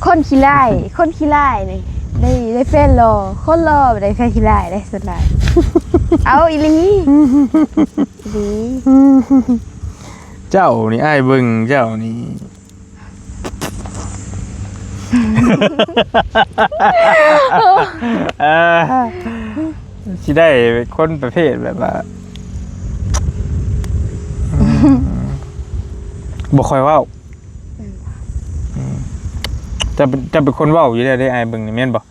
ຄົນຂີ້ລ້າຍ ຄົນຂີ້ລ້າຍນີ້ ໄດ້ ໄດ້ແຟນຫຼໍ່ ຄົນຫຼໍ່ໄດ້ແຟນຂີ້ລ້າຍເດ້ ສ່ວນຫຼາຍ ເອົາອີ່ຫຼີ ອີ່ຫຼີ ເຈົ້ານີ້ ອ້າຍເບິ່ງເຈົ້ານີ້ ເອີ ຊິໄດ້ຄົນປະເພດແບບວ່າ ອືມ ບໍ່ຄ່ອຍເວົ້າ ອືມ ເຈົ້າເປັນ ເຈົ້າເປັນຄົນເວົ້າຢູ່ແລ້ວເດ້ ອ້າຍເບິ່ງນີ້ແມ່ນບໍ່?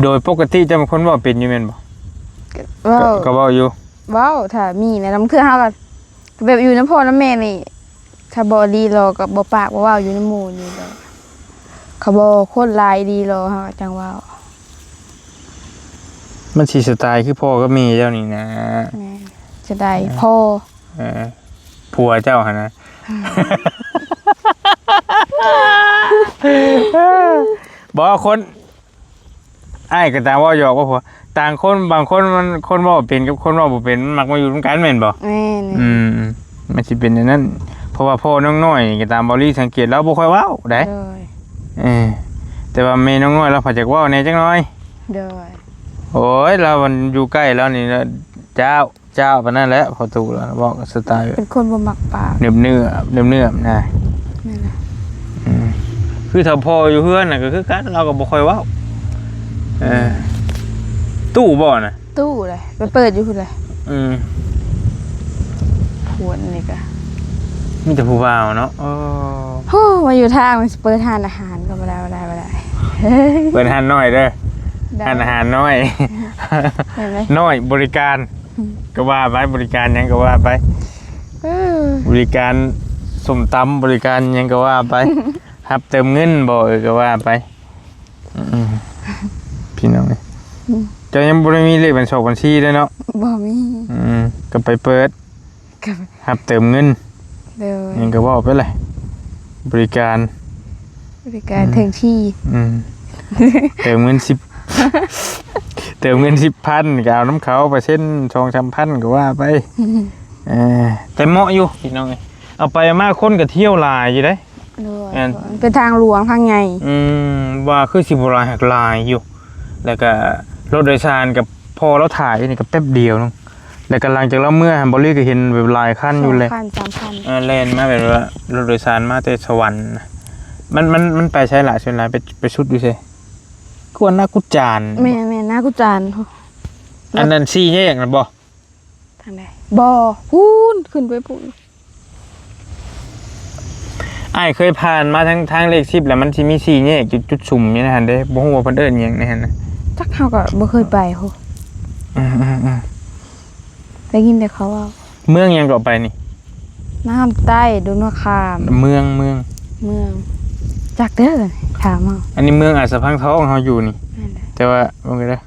ໂດຍປົກກະຕິເຈົ້າເປັນຄົນເວົ້າເປັນຢູ່ແມ່ນບໍ່? ເວົ້າ ກໍ ກໍເວົ້າຢູ່ ເວົ້າ ຖ້າມີແຫຼະ ລາງເທື່ອເຮົາກໍແບບຢູ່ນຳພໍ່ນຳແມ່ນີ້ ຖ້າບໍ່ດີລໍກໍບໍ່ປາກບໍ່ເວົ້າ ຢູ່ນຳໝູ່ນີ້ແຫຼະ ເຂົາບໍ່ຄົນຫຼາຍດີລໍເຮົາກໍຈັ່ງເວົ້າ. ມັນຊິສະໄຕຄືພໍ່ກັບແມ່ເຈົ້ານີ້ນະ. ແມ່ນ ສະໄຕພໍ່ ເອີ ຜົວເຈົ້າຫັ້ນນະ. ບໍ່ ຄົນ ອ້າຍກໍຕາມເວົ້າຫຍອກວ່າຜົວ ຕ່າງຄົນ ບາງຄົນມັນ ຄົນເວົ້າເປັນກັບຄົນເວົ້າບໍ່ເປັນ ມັນມັກມາຢູ່ນຳກັນແມ່ນບໍ່? ແມ່ນ ອືມ ມັນຊິເປັນແນວນັ້ນ ເພາະວ່າພໍ່ນ້ອງນ້ອຍນີ້ກໍຕາມເບົາລີສັງເກດ ລາວບໍ່ຄ່ອຍເວົ້າໃດ. ໂດຍ ເອີ ແຕ່ວ່າແມ່ນ້ອງນ້ອຍລາວພັດຢາກເວົ້າແດ່ຈັກໜ້ອຍ. ໂດຍ ໂອ້ຍ ລາວມັນຢູ່ໃກ້ລາວນີ້ນະ ເຈົ້າ ເຈົ້າປານນັ້ນແຫຼະ ພໍ່ຕູ້ລາວເວົ້າສະໄຕ ເປັນຄົນບໍ່ມັກປາກ ເນີບໆ ເນີບໆນະ. ແມ່ນລະ ອືມ ຄືຖ້າພໍ່ຢູ່ເຮືອນນະກໍຄືກັນ ລາວກໍບໍ່ຄ່ອຍເວົ້າ. ເອີ ຕູ້ບໍ່ນະ? ຕູ້ເດ້ ໄປເປີດຢູ່ພຸ້ນແຫຼະ. ອືມ ພວນນີ້ກະມີແຕ່ຜູ້ບ່າວເນາະ. ໂອ້ ໂຫ ມາຢູ່ທາງມັນຊິເປີດຮ້ານອາຫານກໍບໍ່ໄດ້ ບໍ່ໄດ້ ບໍ່ໄດ້. ເປີດຮ້ານນ້ອຍເດີ ໄດ້ ຮ້ານອາຫານນ້ອຍ ແມ່ນເລີຍ ນ້ອຍບໍລິການ ອືມ ກໍວ່າໄປ ບໍລິການຫຍັງກໍວ່າໄປ. ເອີ ບໍລິການສົ້ມຕຳ ບໍລິການຫຍັງກໍວ່າໄປ ຮັບເຕີມເງິນບໍ່ ເອີ ກໍວ່າໄປ. ອືມ ພີ່ນ້ອງເອີຍ ອືມ ເຈົ້າຍັງບໍ່ໄດ້ມີເລກບັນຊອກບັນຊີເດ້ເນາະ? ບໍ່ມີ. ອືມ ກໍໄປເປີດ ກໍຮັບເຕີມເງິນ. ໂດຍ ຫຍັງກໍເວົ້າໄປແຫຼະ ບໍລິການ ບໍລິການ ອືມ ເຖິງທີ່. ອືມ ເຕີມເງິນສິບ ເຕີມເງິນສິບພັນ ກໍເອົານຳເຂົາເປີເຊັນສອງສາມພັນ ກໍວ່າໄປ. ເອີ ແຕ່ເໝາະຢູ່ພີ່ນ້ອງເອີຍ ເອົາໄປເອົາມາຄົນກໍທ່ຽວຫຼາຍຢູ່ເດ້. ໂດຍ ແມ່ນ ເປັນທາງຫຼວງທາງໃຫຍ່. ອືມ ວ່າຄືຊິບໍ່ຫຼາຍ ຫາກຫຼາຍຢູ່ ແລ້ວກະລົດໂດຍສານກັບພໍ່ລາວຖ່າຍນີ້ກໍແປັບດຽວໜຶ່ງ ແລ້ວກະຫຼັງຈາກລາວເມືອຫັ້ນ ເບົາລີກໍເຫັນແບບຫຼາຍຄັນຢູ່ແຫຼະ ສອງຄັນ ສາມຄັນ. ເອີ ແລ່ນມາແບບວ່າລົດໂດຍສານມາແຕ່ສະຫວັນນະ. ມັນ ມັນ ມັນໄປໃສຫຼາຍ ສ່ວນຫຼາຍໄປ ໄປສຸດຢູ່ໃສ? ຄືວ່ານາກຸຈານ. ແມ່ນໆ ນາກຸຈານ. ອັນນັ້ນສີ່ແຍກນັ້ນບໍ່? ທາງໃດ? ບໍ່ ພຸ້ນ ຂຶ້ນໄປພຸ້ນ. ອ້າຍເຄີຍຜ່ານມາທາງ ທາງເລກສິບ ແລ້ວມັນຊິມີສີ່ແຍກ ຈຸດ ຈຸດສຸມຢູ່ໃນຫັ້ນເດ້ ບໍ່ຮູ້ວ່າເພິ່ນເອີ້ນຫຍັງໃນຫັ້ນນະ. ຈັກ ເຮົາກໍບໍ່ເຄີຍໄປພຸ້ນ. ອືມໆໆ ໄດ້ຍິນແຕ່ເຂົາເວົ້າ. ເມືອງຫຍັງກໍໄປນີ້? ນ້ຳໃຕ້ ດົງນາຄາມ. ເມືອງ ເມືອງ ເມືອງ ຈັກເດີ ຖາມເອົາ. ອັນນີ້ເມືອງອາດສະພັງທອງເຮົາຢູ່ນີ້. ແມ່ນແຫຼະ ແຕ່ວ່າເບິ່ງເດີ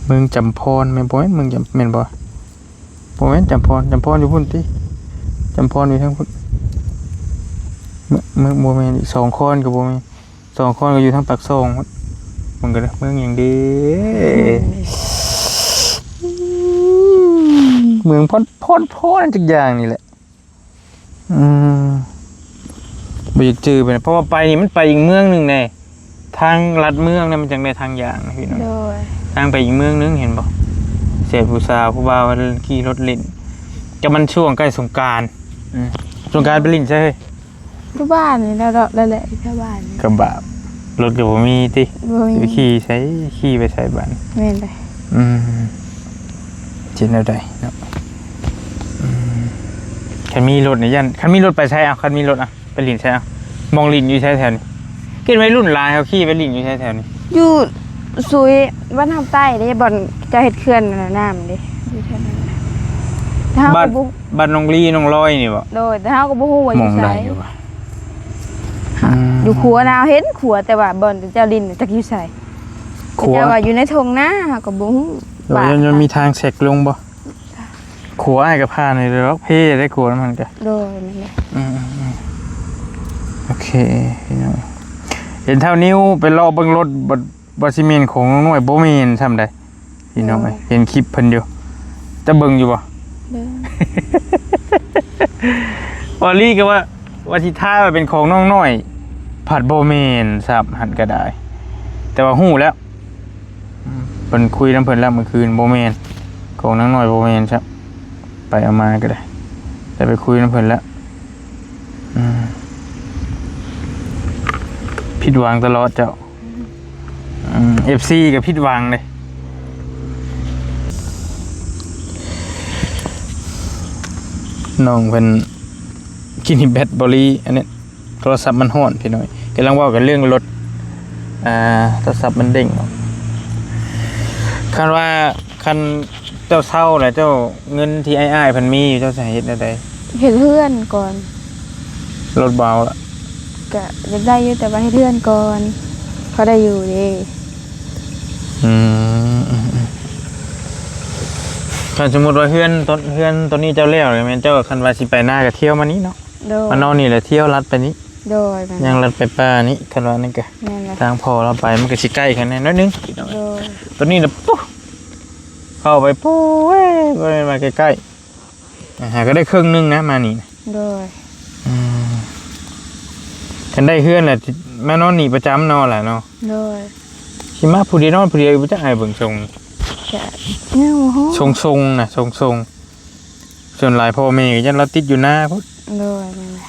ເມືອງຈຳພອນ ແມ່ນບໍ່? ແມ່ນເມືອງຈຳ ແມ່ນບໍ່? ບໍ່ແມ່ນຈຳພອນ ຈຳພອນຢູ່ພຸ້ນຕິ ຈຳພອນຢູ່ທາງພຸ້ນ. ເມືອງ ເມືອງ ບໍ່ແມ່ນອີກ ສອງຄອນກໍບໍ່ແມ່ນ ສອງຄອນກໍຢູ່ທາງປາກຊ່ອງພຸ້ນ. ເບິ່ງກັນເດີ ເມືອງຫຍັງເດ? ເມືອງພອນ ພອນ ພອນ ຈັກຢ່າງນີ້ແຫຼະ. ອືມ ບໍ່ຢາກຈື່ໄປນະ ເພາະວ່າໄປນີ້ມັນໄປອີກເມືອງໜຶ່ງແດ່ ທາງລັດເມືອງນະ ມັນຈັ່ງໄດ້ທາງຢ່າງນະພີ່ນ້ອງ. ໂດຍ ທາງໄປອີກເມືອງໜຶ່ງ ເຫັນບໍ່? ເສດຜູ້ສາວຜູ້ບ່າວຂີ່ລົດຫຼິ້ນ ກໍມັນຊ່ວງໃກ້ສົງການ. ອືມ ສົງການໄປຫຼິ້ນໃສເຮີ້ຍ? ຢູ່ບ້ານນີ້ແຫຼະ ເລາະເລາະແຫຼະ ຢູ່ແຖວບ້ານນີ້ ກະບະລົດກໍບໍ່ມີຕິ ບໍ່ມີ ຊິຂີ່ໃສ ຂີ່ໄປໃສບາດນີ້? ແມ່ນເດ. ອືມ ຊິເຮັດແນວໃດເນາະ? ອືມ ຄັນມີລົດນີ້ຢ້ານ ຄັນມີລົດໄປໃສເອົາ? ຄັນມີລົດເອົາ ໄປຫຼິ້ນໃສເອົາ? ໝ່ອງຫຼິ້ນຢູ່ໃສແຖວນີ້? ເຫັນໄວລຸ້ນຫຼາຍ ເຂົາຂີ່ໄປຫຼິ້ນຢູ່ໃສແຖວນີ້? ຢູ່ສຸຍ ບ້ານທາງໃຕ້ເດ້ ບ່ອນເຈົ້າເຮັດເຂື່ອນນ້ຳເດ້ ຢູ່ແຖວນັ້ນ. ແຕ່ເຮົາ ບ້ານ ກໍບໍ່ ບ້ານນ້ອງລີ ນ້ອງລອຍນີ້ບໍ່? ໂດຍ ແຕ່ເຮົາກໍບໍ່ຮູ້ວ່າຢູ່ໃສ ໝ່ອງໃດວະ? ອືມ ຢູ່ຂົວນະ ເຮົາເຫັນຂົວ ແຕ່ວ່າບ່ອນເຈົ້າຫຼິ້ນຈັກຢູ່ໃສ? ຂົວ ເຈົ້າວ່າຢູ່ໃນທົ່ງນາ ເຮົາກໍບໍ່ຮູ້. ໂດຍ ວ່າ ມັນ ມັນມີທາງແຊກລົງບໍ່? ຂົວອ້າຍກໍຜ່ານນີ້ດອກ ເພໄດ້ຂົວນຳຫັ້ນກະ. ໂດຍ ແມ່ນແຫຼະ. ອືມໆໆ ໂອເຄ ພີ່ນ້ອງ ເຫັນທ້າວນິວໄປເລາະເບິ່ງລົດ ບໍ່ ວ່າຊິແມ່ນຂອງນ້ອງນ້ອຍ ບໍ່ແມ່ນຊ້ຳໃດ ພີ່ນ້ອງເອີຍ. ໂດຍ ເຫັນຄລິບເພິ່ນຢູ່ ເຈົ້າເບິ່ງຢູ່ບໍ່? ເບິ່ງ. ວາລີກໍວ່າ ວ່າຊິທາຍວ່າເປັນຂອງນ້ອງນ້ອຍ ພັດບໍ່ແມ່ນຊ້ຳ ຫັ້ນກໍໄດ້ ແຕ່ວ່າຮູ້ແລ້ວ. ອືມ ເພິ່ນຄຸຍນຳເພິ່ນແລ້ວມື້ຄືນ ບໍ່ແມ່ນ ຂອງນາງນ້ອຍ ບໍ່ແມ່ນຊ້ຳ ໄປເອົາມາກໍໄດ້ ໄດ້ໄປຄຸຍນຳເພິ່ນແລ້ວ. ອືມ ຜິດຫວັງຕະຫຼອດເຈົ້າ. ອືມ ເອັຟຊີກໍຜິດຫວັງເດ້. ນ້ອງເພິ່ນ ກິນແບັດເບົາລີ ອັນນີ້ ໂທລະສັບມັນຮ້ອນພີ່ນ້ອງ. ກຳລັງເວົ້າກັນເລື່ອງລົດ ອ່າ ໂທລະສັບມັນເດ້ງເນາະ. ຄັນວ່າ ຄັນເຈົ້າເຊົ່າແລ້ວ ເຈົ້າ ເງິນທີ່ອ້າຍໆເພິ່ນມີຢູ່ ເຈົ້າຊິເຮັດແນວໃດ? ເຮັດເຮືອນກ່ອນ. ລົດບໍ່ເອົາລະ? ກະຢາກໄດ້ຢູ່ ແຕ່ວ່າເຮັດເຮືອນກ່ອນ ພໍໄດ້ຢູ່ເດ້. ອືມ ຄັນສົມມຸດວ່າເຮືອນ ເຮືອນໂຕນີ້ເຈົ້າແລ້ວ ແມ່ນເຈົ້າ ຄັນວ່າຊິໄປນາກະທ່ຽວມານີ້ເນາະ. ໂດຍ. ມານອນນີ້ແຫຼະ ທ່ຽວລັດໄປນີ້. ໂດຍ. ແມ່ນ. ຍ່າງລັດໄປປ່ານີ້ ຄັນວ່ານັ້ນກະ ແມ່ນແຫຼະ ທາງພໍ່ລາວໄປ ມັນກະຊິໃກ້ກັນແດ່ໜ້ອຍໜຶ່ງ. ໂດຍ. ໂຕນີ້ນະ ປຸ ເຂົ້າໄປ ປຸ ເອີຍ ບໍ່ແມ່ນວ່າໃກ້ໆ ອ່າ ຫາກະໄດ້ເຄິ່ງໜຶ່ງນະ ມານີ້. ໂດຍ. ອືມ ຄັນໄດ້ເຮືອນລະ ມານອນນີ້ປະຈຳເນາະລະເນາະ. ໂດຍ. ຊິມາຜູ້ດຽວ ນອນຜູ້ດຽວຢູ່ ບໍ່ຈັກອ້າຍເບິ່ງຊົງ. ກະຍັງບໍ່ຮູ້ ຊົງໆນະ ຊົງໆ. ສ່ວນຫຼາຍພໍ່ແມ່ກະຢ້ານລາວຕິດຢູ່ນາພຸ້ນ. ໂດຍ. ແມ່ນແຫຼະ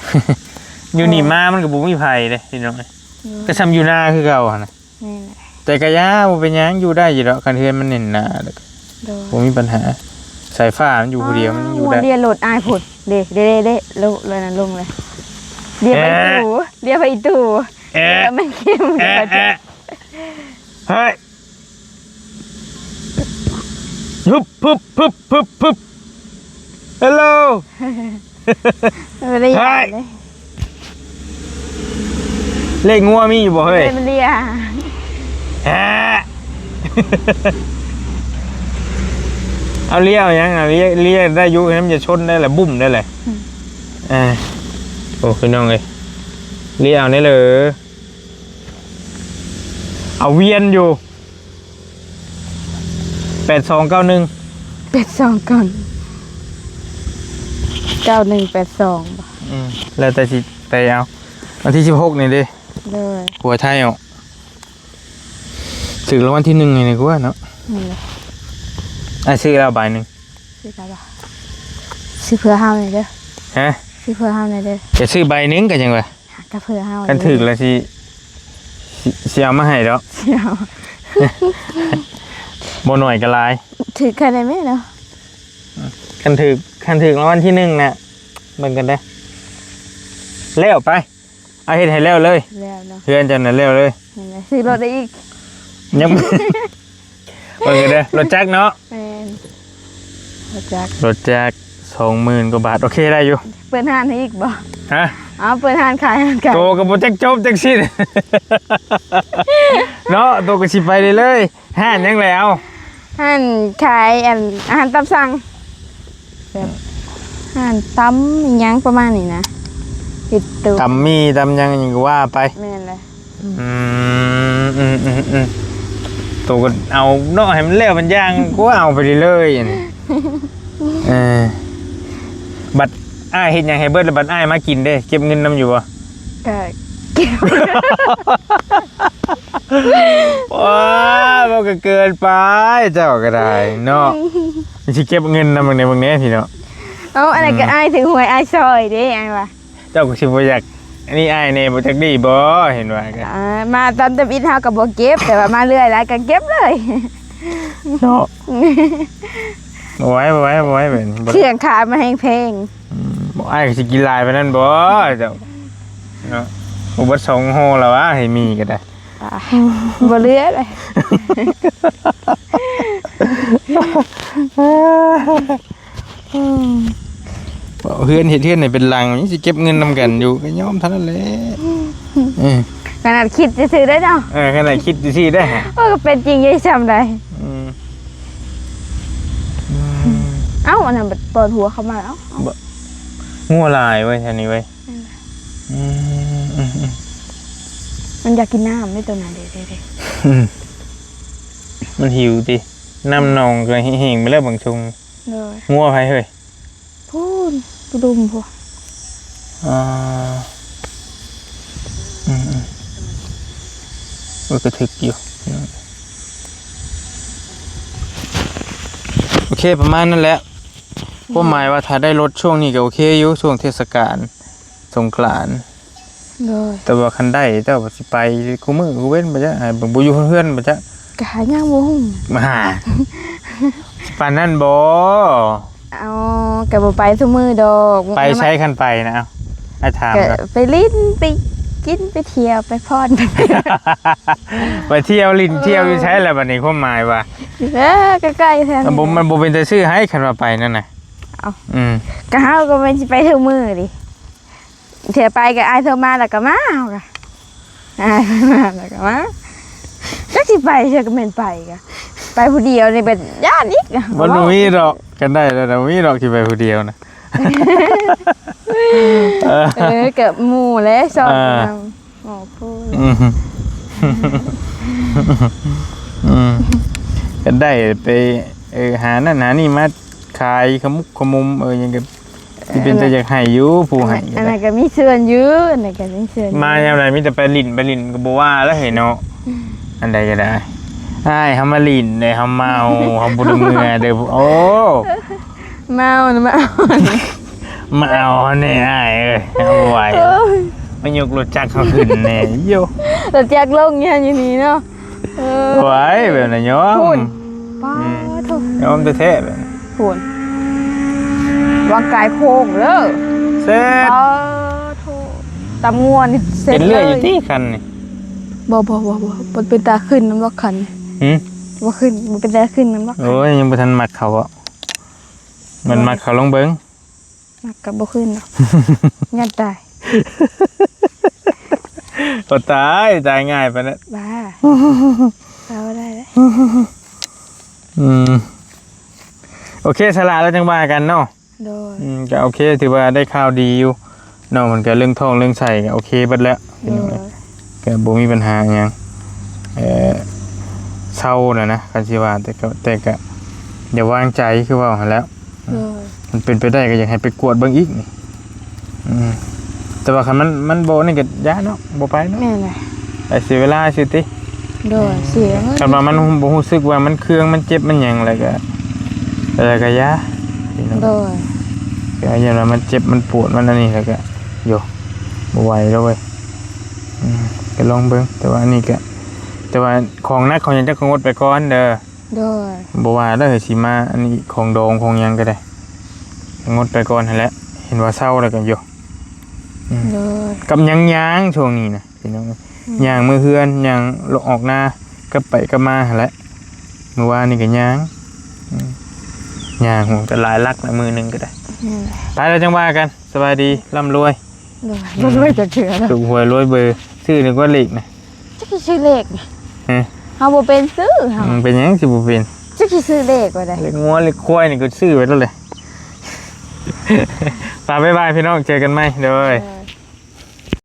ຢູ່ນີ້ມາມັນກະບໍ່ມີໃຜເດ້ພີ່ນ້ອງ. ໂດຍ. ກະຊ່ຳຢູ່ນາຄືເກົ່າຫັ້ນນະ. ແມ່ນແຫຼະ. ແຕ່ກະຢ່າ ບໍ່ເປັນຫຍັງ ຢູ່ໄດ້ຢູ່ດອກ ຄັນເຮືອນມັນແໜ້ນໜາ. ໂດຍ. ບໍ່ມີບັນຫາ ສາຍຟ້າມັນຢູ່ຜູ້ດຽວ ມັນຍັງຢູ່ໄດ້. ເດຍ ລົດອ້າຍພຸ້ນ ເດ ເດ ເດ ເດ ລົງ ລົງນັ້ນ ລົງເລີຍ. ດຽວໄປອີ່ຕູ່ ດຽວໄປອີ່ຕູ່. ເອະ ແມ່ນເຂັ້ມ ເອະ ເອີຍ ຮຶບ ຮຶບ ຮຶບ ຮຶບ ຮຶບ ເຮລໂລ. ບໍ່ໄດ້ ເຮີ້ຍ ເລກງົວມີຢູ່ບໍ່ເຮີ້ຍ? ເລີຍມັນເລຍ ແຮະ ເອົາເລຍເອົາຫຍັງ ເອາເລຍ ເລຍໄດ້ຢູ່ ມັນຈະຊົນໄດ້ລະ ບຸ້ມໄດ້ລະ. ອືມ ເອີ ໂອ້ ພີ່ນ້ອງເອີຍ ເລຍເອົາແດ່ເລີ ເອົາວຽນຢູ່. ແປດສອງເກົ້າໜຶ່ງ ແປດສອງເກົ້າໜຶ່ງ ເກົ້າໜຶ່ງແປດສອງບໍ່? ອືມ ແລ້ວແຕ່ຊິໄປເອົາ ວັນທີສິບຫົກນີ້ເດ້. ໂດຍ. ຫົວໄທອອກ ຖືກລາງວັນທີໜຶ່ງນີ້ກວ່າເນາະ. ນີ້ແຫຼະ ອ້າຍຊື້ແລ້ວໃບໜຶ່ງ. ຊື້ແລ້ວບໍ່? ຊື້ເພື່ອເຮົານີ້ເດີ. ຮະ? ຊື້ເພື່ອເຮົານີ້ເດີ. ຈະຊື້ໃບໜຶ່ງກະຍັງວ່າ ກະເພື່ອເຮົາ ຄັນຖືກລະຊິ ຊິ ຊິເອົາມາໃຫ້ດອກ ຊິເອົາ ບໍ່ໜ້ອຍກະຫຼາຍ ຖືກຄັນໄດ້ແມ່ເນາະ. ຄັນຖືກ ຄັນຖືກລາງວັນທີໜຶ່ງນະ ເບິ່ງກັນເດີ ແລ້ວໄປ ເອົາເຮັດໃຫ້ແລ້ວເລີຍ ແລ້ວເນາະ ເຮືອນເຈົ້ານະແລ້ວເລີຍ. ແມ່ນແຫຼະ ຊື້ລົດໄດ້ອີກ ຍັງ ເບິ່ງກັນເດີ ລົດຈັກເນາະ. ແມ່ນ ລົດຈັກ ລົດຈັກສອງໝື່ນກວ່າບາດ ໂອເຄໄດ້ຢູ່. ເປີດຮ້ານໃຫ້ອີກບໍ່? ຮະ? ເອົາ ເປີດຮ້ານຂາຍ ຮ້ານຂາຍ ໂຕກະບໍ່ຈັກຈົບຈັກສິ້ນເນາະ ໂຕກະຊິໄປເລື້ອຍໆ. ຮ້ານຫຍັງແຫຼະ? ຮ້ານຂາຍ ອັນ ອາຫານຕາມສັ່ງ ແບບ ອືມ ຮ້ານຕຳອີ່ຫຍັງປະມານນີ້ນະ ເຮັດໂຕ ຕຳໝີ່ ຕຳຫຍັງ ຫຍັງກະວ່າໄປ. ແມ່ນແຫຼະ. ອືມ ອືມ ອືມ ອືມ ໂຕກະເອົາເນາະ ໃຫ້ມັນແລ້ວມັນຢ່າງ ກະເອົາໄປເລື້ອຍໆ ອັນນີ້. ເອີ ບັດອ້າຍເຮັດຫຍັງໃຫ້ເບິດລະ ບັດອ້າຍມາກິນເດ້ ເກັບເງິນນຳຢູ່ບໍ່? ກະເກັບ ວ້າ ເວົ້າກະເກີນໄປ ເຈົ້າກະໄດ້ເນາະ. ມັນຊິເກັບເງິນນຳເບິ່ງແດ່ ເບິ່ງແດ່ພີ່ເນາະ. ເອົາ ອັນນັ້ນກະ ອືມ ອ້າຍຖືກຫວຍ ອ້າຍຊ່ອຍເດ້ ອ້າຍວ່າ. ເຈົ້າກະຊິບໍ່ຢາກອັນນີ້ອ້າຍແດ່ ບໍ່ຈັກດີບໍ່ ເຫັນວ່າກະ ອ່າ ມາຕອນທຳອິດເຮົາກະບໍ່ເກັບ ແຕ່ວ່າມາເລື້ອຍຫຼາຍກະເກັບເລີຍເນາະ. ບໍ່ໄຫວ ບໍ່ໄຫວ ບໍ່ໄຫວ ເຄື່ອງຂາຍມັນແຮງແພງ. ອືມ ບໍ່ ອ້າຍກະຊິກິນຫຼາຍປານນັ້ນບໍ່ ເຈົ້າເນາະ. ບໍ່ເບິດສອງຫໍ່ລະຫວາ ໃຫ້ມີກະໄດ້ ອ່າ ບໍ່ເຫຼືອເລີຍ. ເຮືອນ ເຮັດເຮືອນໃຫ້ເປັນຫຼັງ ຍັງຊິເກັບເງິນນຳກັນຢູ່ ກະຍອມເທົ່ານັ້ນແຫຼະ. ເອີ ຂະໜາດຄິດຊື່ໆໄດ້ເນາະ. ເອີ ຂະໜາດຄິດຊື່ໆໄດ້ຫະ. ໂອ້ ກະເປັນຈິງຢູ່ຊ່ຳໃດ. ອືມ ອືມ ເອົ້າ ອັນນັ້ນປອນຫົວເຂົ້າມາແລ້ວ. ເອົ້າ ງົວຫຼາຍເວີຍແຖວນີ້ເວີຍ. ອືມ ອືມ ອືມ ມັນຢາກກິນນ້ຳເດ້ໂຕນັ້ນເດ້ ເດ້ ເດ້. ອືມ ມັນຫິວຕິ ນ້ຳໜອງກະແຫ້ງໄປແລ້ວບາງຊ່ວງ. ໂດຍ. ງົວໃຜເຮີ້ຍ? ພຸ້ນ ຢູ່ລຸ່ມພຸ້ນ. ອ່າ ອືມໆ ເອີ ກະຖືກຢູ່. ໂອເຄ ປະມານນັ້ນແຫຼະ. ຄວາມໝາຍວ່າຖ້າໄດ້ລົດຊ່ວງນີ້ກະໂອເຄຢູ່ ຊ່ວງເທດສະການສົງການ. ໂດຍ. ແຕ່ວ່າຄັນໄດ້ ເຈົ້າຊິໄປຄູ່ມື້ຄູ່ເວັນບໍ່ຈັກ ບໍ່ຢູ່ເຮືອນບໍ່ຈັກ. ກະຫາຍັງບໍ່ຮູ້ ມາຫາ ປານນັ້ນບໍ່? ເອົາ ກະບໍ່ໄປທຸກມື້ດອກ. ໄປໃສຄັນໄປນະ? ອ້າຍຖາມ ກະໄປຫຼິ້ນຕິ ກິນ ໄປທ່ຽວ ໄປຜ່ອນ ໄປທ່ຽວຫຼິ້ນ ທ່ຽວຢູ່ໃສລະບັດນີ້ ຄວາມໝາຍວ່າ ເອີ ໃກ້ໆແຖວນີ້ ມັນບໍ່ ມັນບໍ່ເປັນຕາຊື້ໃຫ້ ຄັນວ່າໄປນັ້ນນະ ເອົ້າ ອືມ ກໍເຮົາກໍແມ່ນຊິໄປທຸກມື້ເດ ເທື່ອໄປກໍອ້າຍໂທມາແລ້ວກໍມາ ເຮົາກໍ ອ້າຍມາແລ້ວກໍມາ ຈັກຊິໄປໃສກໍແມ່ນໄປ ກໍໄປຜູ້ດຽວນີ້ກໍຢ້ານອີກ ມັນບໍ່ມີດອກ ຄັນໄດ້ແລ້ວນະ ບໍ່ມີດອກຊິໄປຜູ້ດຽວນະ ເອີ ເອີ ກໍໝູ່ແຫຼະ ຊອກ ເອີ ນຳ ໝໍພູ ອືມ ອືມ ກໍໄດ້ໄປ ເອີ ຫານັ້ນຫານີ້ມາຂາຍຂະມຸກຂະມຸມ ເອີ ຫຍັງກໍ ຊິເປັນຕາຢາກໃຫ້ຢູ່ ຜູ້ໃຫ້ກໍໄດ້ ອັນນັ້ນກໍມີສ່ວນຢູ່ ອັນນັ້ນກໍມີສ່ວນຢູ່ ມາຍາມໃດມີແຕ່ໄປຫຼິ້ນ ໄປຫຼິ້ນກໍບໍ່ວ່າແລ້ວເຮີ້ຍເນາະ ອັນໃດກໍໄດ້ ອ້າຍເຮົາມາຫຼິ້ນເດ້ ເຮົາເມົາ ເຮົາບໍ່ໄດ້ເມືອເດີ ໂອ້ ມາເອົານະ ມາເອົາ ມາເອົາແດ່ອ້າຍເອີຍ ເອົາບໍ່ໄຫວ ໂອ້ຍ ມາຍົກລົດຈັກເຮົາຂຶ້ນແດ່ ໂຢ ລົດຈັກລົງຢູ່ຫັ້ນຢູ່ນີ້ເນາະ ເອີ ໄຫວແບບນັ້ນຍອມ ພຸ້ນ ປ້າ ອືມ ໂທ້ ຍອມແທ້ໆແບບນັ້ນ ພຸ້ນ ວາງກາຍໂຄ້ງເດີ ເຊັດ ປ້າ ໂທ້ ຕຳງວນເຊັດ ເປັນເລື່ອຍຢູ່ຕິຄັນນີ້ ບໍ່ ບໍ່ ບໍ່ ບໍ່ ບໍ່ເປັນຕາຂຶ້ນນຳດອກຄັນນີ້ ຫື ບໍ່ຂຶ້ນ ບໍ່ເປັນຕາຂຶ້ນນຳດອກ ໂອ້ຍ ຍັງບໍ່ທັນມັກເຂົາເບາະ ມັນມັກເຂົາລອງເບິ່ງ ມັກກໍບໍ່ຂຶ້ນດອກ ຢ້ານຕາຍ ບໍ່ຕາຍ ຕາຍງ່າຍປານນັ້ນ ບ້າ ເອົາໄດ້ເດ້ ອືມ ໂອເຄ ສະຫຼະແລ້ວຈັ່ງວ່າກັນເນາະ ໂດຍ ອືມ ກໍໂອເຄ ຖືວ່າໄດ້ຂ່າວດີຢູ່ ນ້ອງເພິ່ນກໍເລື່ອງທ້ອງເລື່ອງໄສ້ກໍໂອເຄເບິດແລ້ວ ໂດຍ ກໍບໍ່ມີບັນຫາຫຍັງ ເອີ ເຊົາແລ້ວນະ ຄັນຊິວ່າ ແຕ່ກໍ ແຕ່ກໍຢ່າວາງໃຈ ຄືເວົ້າຫັ້ນແຫຼະ ໂດຍ ມັນເປັນໄປໄດ້ກໍຢາກໃຫ້ໄປກວດເບິ່ງອີກນີ້ ອືມ ແຕ່ວ່າຄັນມັນ ມັນບໍ່ນີ້ກໍຢ່າເນາະ ບໍ່ໄປເນາະ ແມ່ນແຫຼະ ໄປເສຍເວລາຊື່ຕິ ໂດຍ ເສຍເງິນ ຄັນວ່າມັນບໍ່ຮູ້ສຶກວ່າມັນເຄືອງ ມັນເຈັບ ມັນຫຍັງ ແລ້ວກໍ ແລ້ວກໍຢ່າ ໂດຍ ກໍຢ້ານວ່າມັນເຈັບ ມັນປວດ ມັນອັນນີ້ ແລ້ວກໍ ໂຢ ບໍ່ໄຫວແລ້ວເວີຍ ອືມ ກໍລອງເບິ່ງ ແຕ່ວ່າອັນນີ້ກໍ ແຕ່ວ່າຂອງໜັກຂອງຫຍັງເຈົ້າກໍງົດໄປກ່ອນເດີ ໂດຍ ບໍ່ວ່າເດີ ຊິມາອັນນີ້ ຂອງດອງຂອງຫຍັງກໍໄດ້ ງົດໄປກ່ອນຫັ້ນແຫຼະ ເຫັນວ່າເຊົາແລ້ວກໍຢູ່ ອືມ ໂດຍ ກັບຫຍັງຍ່າງຊ່ວງນີ້ນະ ພີ່ນ້ອງເອີຍ ອືມ ຍ່າງເມືອເຮືອນ ຍ່າງອອກນາ ກັບໄປກັບມາຫັ້ນແຫຼະ ມື້ວານນີ້ກໍຍ່າງ ອືມ ຍ່າງ ໂຫ ກໍຫຼາຍຫຼັກນະ ມື້ໜຶ່ງກໍໄດ້ ອືມ ໄປແລ້ວຈັ່ງວ່າກັນ ສະບາຍດີ ລ່ຳລວຍ ໂດຍ ອືມ ບໍ່ລວຍຈັກເທື່ອ ຖືກຫວຍລວຍເບີ ຊື້ນີ້ກວ່າເລກນະ ຈັກຊິຊື້ເລກ ຮະ ເຮົາບໍ່ເປັນຊື້ເຮົາ ອືມ ເປັນຫຍັງຊິບໍ່ເປັນ ຈັກຊິຊື້ເລກວ່າໃດ ເລກງົວເລກຄວາຍນີ້ກໍຊື້ໄວ້ແລ້ວແຫຼະ ໄປ ບາຍບາຍ ພີ່ນ້ອງ ເຈີກັນໃໝ່ ໂດຍ ໂດຍ